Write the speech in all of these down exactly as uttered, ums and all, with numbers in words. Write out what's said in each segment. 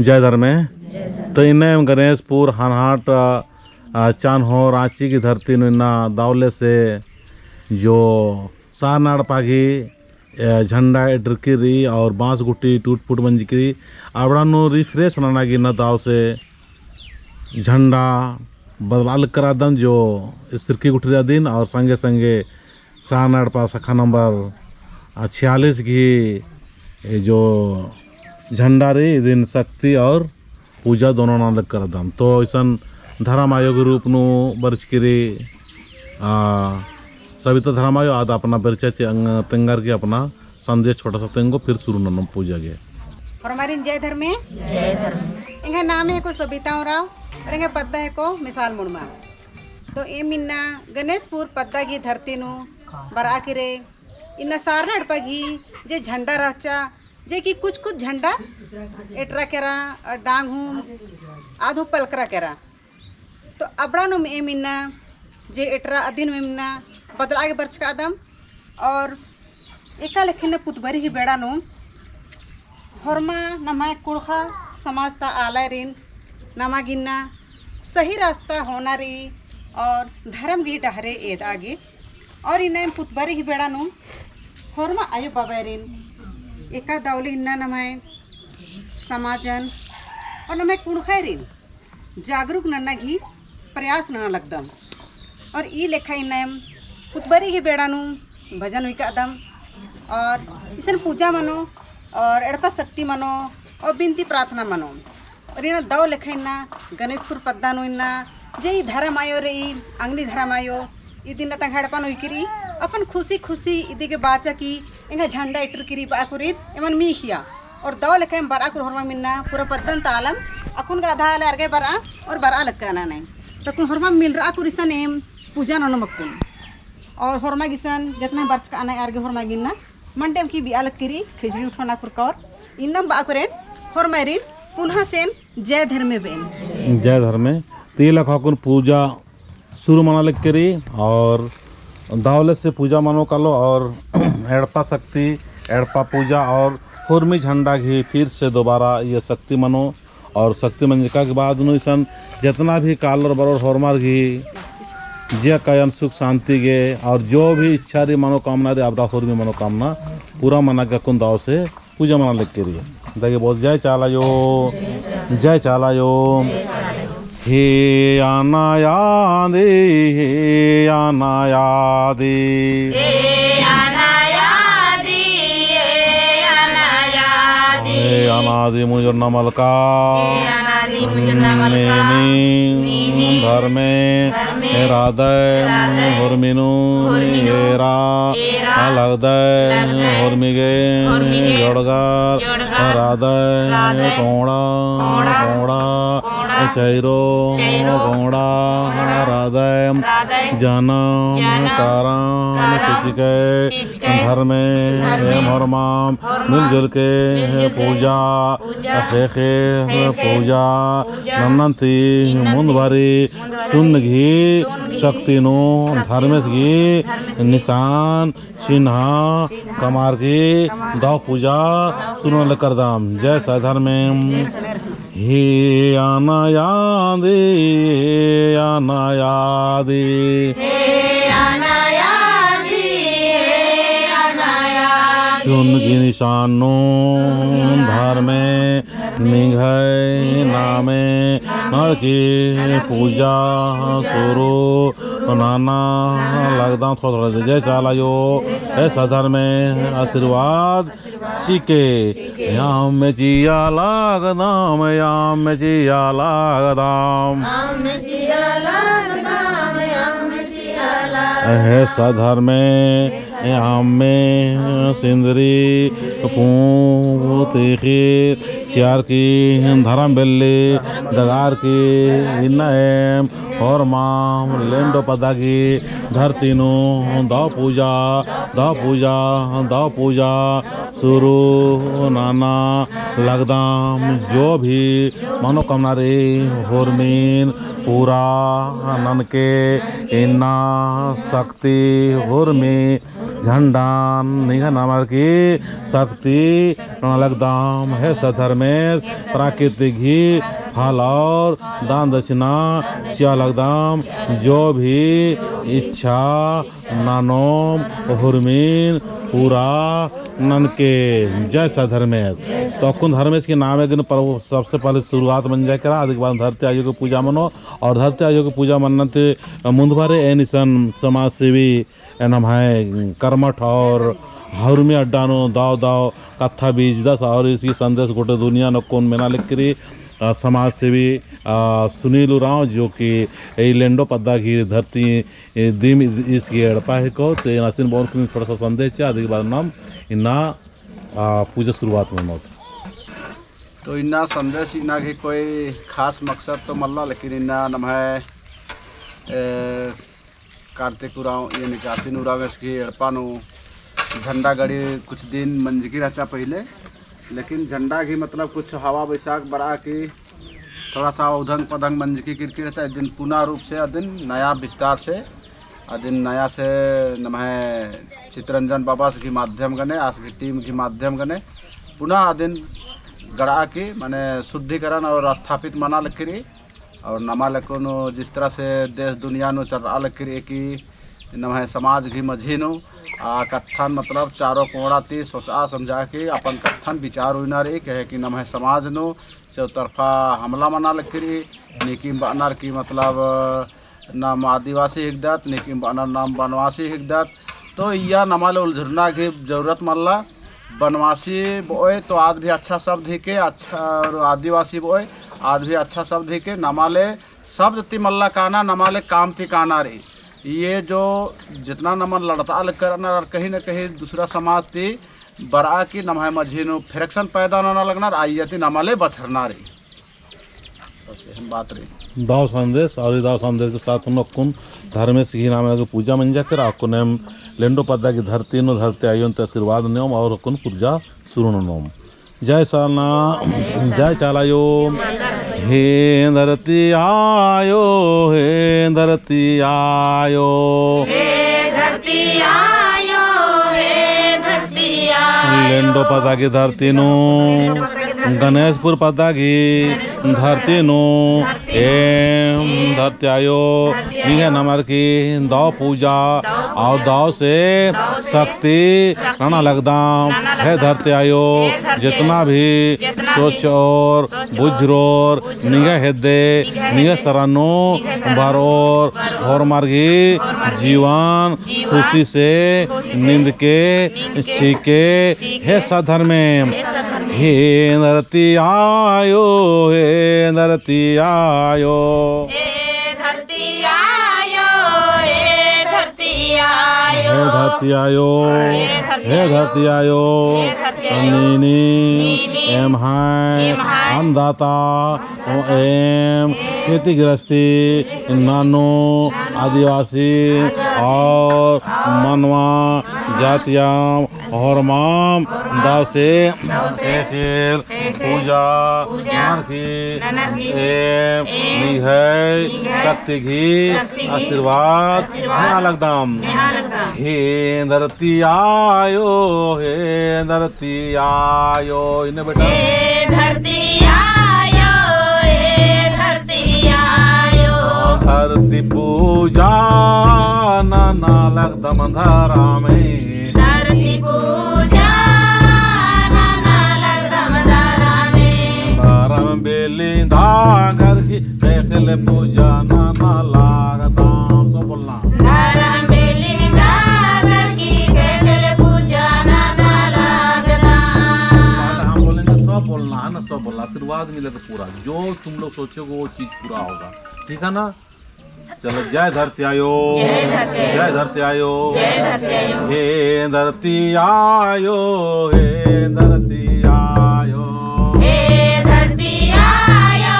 जय धर्मे। जय धर्मे। तो इन्ना एम गणेशपुर, हनहाट, अ, अ, चान्हो, राँची की धरती नू इन्ना दव ले से जो सरना एड़पा गही, अ, झंडा एटरकी रई और बाँस गुट्ठी टूट फूट मंजकी रई, अबड़ा नू refresh नना गे इन्ना दव से झंडा बदला लक्करदम जो सिरकी गुट्ठी रई अदिन और संगे संगे सरना एड़पा शाखा नंबर, अ, छियालीस गही, ए, जो झंडा रई, इदिन शक्ति और पूजा दोनों नना लक्करदम। तो इसन धर्म आयो के रूप नू बरचकी रई, आ, सविता धर्म आयो, आद अपना बरचा चे अंग तेंगर की अपना संदेश छोटा सा तेंगो, फिर शुरू ननोम पूजा गे। होरमारिन जय धर्मे। जय धर्मे। एंग्है नामे हेको सबिता उराँव, और एंग्है पद्दा हेको मिसाल मुड़मा। तो एम इन्ना गणेशपुर पद्दा गही धरती नू बरआ केरे, इन्ना सरना एड़पा गही जे झंडा रहचा, जे कि कुछ कुछ झंडा एटरा केरा, डांग हूँ आद हूँ पलकरा केरा। तो अबड़ा नू एम इन्ना जे एटरा अदिन एम इन्ना बदला गे बरचकादम। और एका लेखा इन्ना पुतबरी ही बेड़ा नू होरमा नम्है कुँड़ुख़ा समाज ता आलारिन नमा गे इन्ना सही रास्ता होना रई और धर्म गही डहरे एदा गे। और इन्ना एम पुतबरी ही बेड़ा नू होरमा आयो बाबारिन एका दव ले इन्ना नम्है समाजन और नम्है कुँड़ुख़ारिन जागरूक नन्ना गही प्रयास नना लगदम। और ई लेखा इन्ना एम पुतबरी ही बेड़ा नू भजन उइकादम और इसन पूजा मनो और एड़पा शक्ति मनो और बिनती प्रार्थना मनो। और इन्ना दव लेखा इन्ना गणेशपुर पद्दा नू इन्ना जे ई धर्म आयो रई, अंगनी धर्म आयो, इदिन तंग्है एड़पा नू उइकी रई, अपन खुशी खुशी इदी गे बाचा की एंग्है झंडा एटरकी रई बआ कुरिद एमन मीख़िया। और दव लेखा एम बरआ कुर होरमा इन्ना पूरा पद्दन ता आलम अक्कुन गा आधा आले आर गे बरआ और बरआ लक्कअना ने। तो अक्कुन होरमा मिलरआ कुर इसन एम पूजा ननोम अक्कुन। और होरमा गे इसन जेतना बरचकाना आर गे होरमा गे इन्ना मंडेम की बिआ लक्की रई खिचड़ी उठोना कुरका और इन्नम बआ कुरेन होरमारिन पुनः सेन जय धर्मे बेन। जय धर्मे। ती लेखा अक्कुन पूजा शुरू मना लक्की रई और दव ले से पूजा मनो कालो और एड़पा शक्ति, एड़पा पूजा और होरमी झंडा गही फिर से दोबारा ये शक्ति मनो और शक्ति मंजका के बाद नू इसन जेतना भी कालोर बरोर होरमार गही जिया कायन सुख शांति गे और जो भी इच्छा रई मनोकामना रई अबड़ा होरमी मनोकामना पूरा मना गे अक्कुन दव से पूजा मना लक्की रई। दागे बहुत जय चाला आयो, जय चाला आयो। हे अनायादि, हे अनायादि। हे अनायादि, हे अनायादि। हे अनादि मुंजुरना मलका। हे अनादि मुंजुरना मलका। नीनी। नीनी। धर्मे। धर्मे। हे राधय। राधय। होरमी नू। होरमी नू। एरा। एरा। लगदय। लगदय। होरमी गे। होरमी गे। जोड़गर। जोड़गर। राधय। राधय। कोंड़ा। कोंड़ा। कोंड़ा। कोंड़ा। चैरो। चैरो। कोंड़ा। कोंड़ा। राधय। राधय। जनम। जनम। करम। करम। चिचके। चिचके। धर्मे। धर्मे। एम होरमाम। होरमाम। मिलजुल के। मिलजुल के। पूजा। पूजा। ख़ेख़ेल। ख़ेख़ेल। पूजा। पूजा। नन्नन ती। नन्नन ती। मुन्द बारी। सुन्न गही शक्ति नू धर्मेस गही निसान चिन्हा कमार की दव पूजा शुरू नना लक्करदम। जय सधर्मे। हे अनायादि, हे अनायादि। सुन्न गही निसान नू धर्मे निंग्है नामे नलखी पूजा शुरू नना लगदम। थोड़ा थोड़ा जय चाला आयो, हे सधर्मे आशीर्वाद चिके। अम्म चिआ लगदम, अम्म चिआ लगदम। हे सधर्मे अम्मे सिंदरी पूत ख़ीर चिअर की धरम बेल्ली दगार की इन्ना एम होरमाम लेंडो पद्दा गही धरती नू दव पूजा, दव पूजा, दव पूजा शुरू नना लगदम। जो भी मनोकामना रई होरमीन पूरा ननके इन्ना शक्ति होरमी झंडान निंग्है नमर की शक्ति नना लगदम। हे सत धर्मेस, प्राकृतिक ही फल और दान दक्षिणा चिआ लगदम। जो भी इच्छा ननोम हुरमिन पूरा ननके। जय सत धर्मेस। तो अक्कुन धर्मेस की नामे दिन पर सबसे पहले शुरुआत मंजा केरा, अदिक बाद धरती आयो की पूजा मनो। और धरती आयो की पूजा मन्ना ती मुन्द बारे एन इसन समाज सेवी ए नम्है कर्मठ और हुरमी अड्डा नू दव दव कत्था बीजदस और इसकी संदेश गोटे दुनिया नू अक्कुन मेना लगी रई, अ, समाज सेवी, अ, सुनील उराँव जो कि ई लेंडो पद्दा की धरती, ए, दिम इसकी एड़पा हेको, ते आसिन बओन की थोड़ा सा संदेश चिआ, अदिक बाद नाम इन्ना, अ, पूजा शुरुआत मनोत। तो इन्ना संदेश इन्ना की कोई खास मकसद तो मल्ला, लेकिन इन्ना नम्है, ए, कार्तिक उराँव, यानी कि आसिन उराँवस गही एड़पा नू झंडा गड़ी कुछ दिन मंजकी रहचा पहिले, लेकिन झंडा गही मतलब कुछ हवा बैसाख बरआ की थोड़ा सा उधंग पधंग मंजकी किरकी रहचा। इदिन पुनः रूप से अदिन नया विस्तार से, अदिन नया से नम्है चितरंजन बाबास गही माध्यम गने, आस गही team गही माध्यम गने पुनः अदिन गड़आ की माने शुद्धिकरण और स्थापित मना लगी रई। और नमा लेकुन जिस तरह से देश दुनिया नू चलरआ लगी रई कि नम्है समाज गही मझी नू आ कत्थन मतलब चारों कोणा ती सोचआ समझआ की अपन कत्थन विचार उइना रई, कहे कि नम्है समाज नू चौतरफा हमला मना लगी रई। नीकिम बअनर कि मतलब नाम आदिवासी हिकदत, नीकिम बअनर नाम बनवासी हिकदत। तो इया नमा ले उलझुरना गही जरूरत मल्ला। बनवासी बओय तो आद भी अच्छा शब्द हिके, अच्छा, और आदिवासी बओय आद भी अच्छा शब्द हिके। नमा ले शब्द ती मल्ला काना, नमा ले काम ती काना रई। ये जो जितना नमन लड़ता लग करनर और कहीं ना कहीं दूसरा समाज ती बरआ की नम्है मझी नू fraction पैदा नना लगनर, आइया ती नमा ले बछरना रई। बस एहन बात रई। दव संदेश, और दव संदेश के साथ हम अक्कुन धर्मेस गही नामे गही पूजा मंजा केरा, अक्कुन एम लेंडो पद्दा की धरती नू धरती आयोन ती आशीर्वाद नेओम और अक्कुन पूजा शुरू ननोम। जय सरना, जय चाला आयो। हे धरती आयो, हे धरती आयो। हे धरती आयो, हे धरती आयो। लेंडो पद्दा की धरती नू, गणेशपुर पद्दा की धरती नू, एम धरती आयो, निंग्है नमर की दव पूजा और दव से शक्ति नना लगदम। हे धरती आयो, जितना भी सोचोर, बुझरोर, निंग्है हेद्दे, निंग्है सरनु बरओर, होरमर गही जीवन खुशी से निंदके चिके। हे सत धर्मे, हे धरती आयो, हे धरती आयो। हे धरती आयो, हे धरती आयो। हे धरती आयो, हे धरती आयो। नीनी, नीनी, एम्है, एम्है, अन्नदाता, ओ एम, खेती गृहस्थी, नन्नू, आदिवासी, और मनवा, जातियाम, होरमाम दव से एकेल पूजा ननर की एम निंग्है शक्ति गही आशीर्वाद नेआ लगदम। हे धरती आयो, हे धरती आयो, इन्ने बेटा। हे धरती आयो, हे धरती आयो। धरती पूजा नना लगदम धरमे। धरती पूजा नना लगदम धरमे। धरम बेली धागर की केखेल पूजा नना लगदम। सब बोलना। धरम बेली धागर की केखेल पूजा नना लगदम। पहले हम बोलेंगे, सब बोलना है ना, सब बोलना। आशीर्वाद मिले तो पूरा, जो तुम लोग सोचोगे वो चीज पूरा होगा, ठीक है ना? चलो, जय धरती आयो। जय धरती आयो। जय धरती आयो। जय धरती आयो। हे धरती आयो, हे धरती आयो। हे धरती आयो,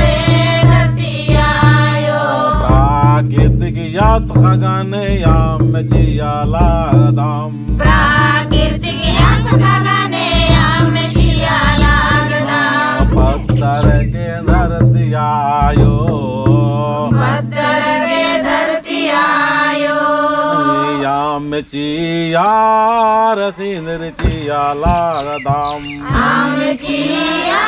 हे धरती आयो। प्राकृतिक यात खगन याम चिआ लगदम। प्राकृतिक यात खगन याम चिआ लगदम। पत्थर के धरती आयो। पत्थर के धरती आयो। याम चिआ सिंदरी चिआ लगदम। अम्म चिआ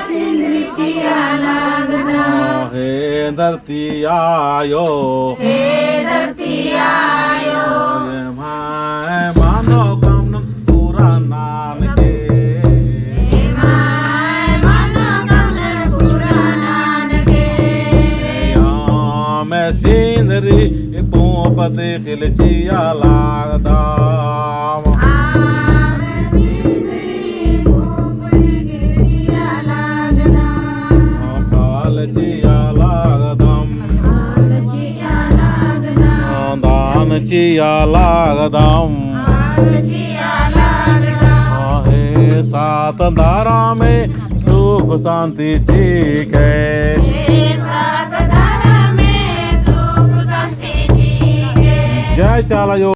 सिंदरी चिआ लगदम। हे धरती आयो। हे धरती आयो। एम्है मनोकामना पूरा ननके। एम्है मनोकामना पूरा ननके। अम्म सिंदरी पूंप तिख़िल चिआ लगदम। अम्म सिंदरी पूंप तिख़िल चिआ लगदम। फल चिआ लगदम। फल चिआ लगदम। दान चिआ लगदम। दान चिआ लगदम। हे सात धरमे सुख शांति चिके। हे सात धरमे सुख शांति चिके। जय चाला आयो।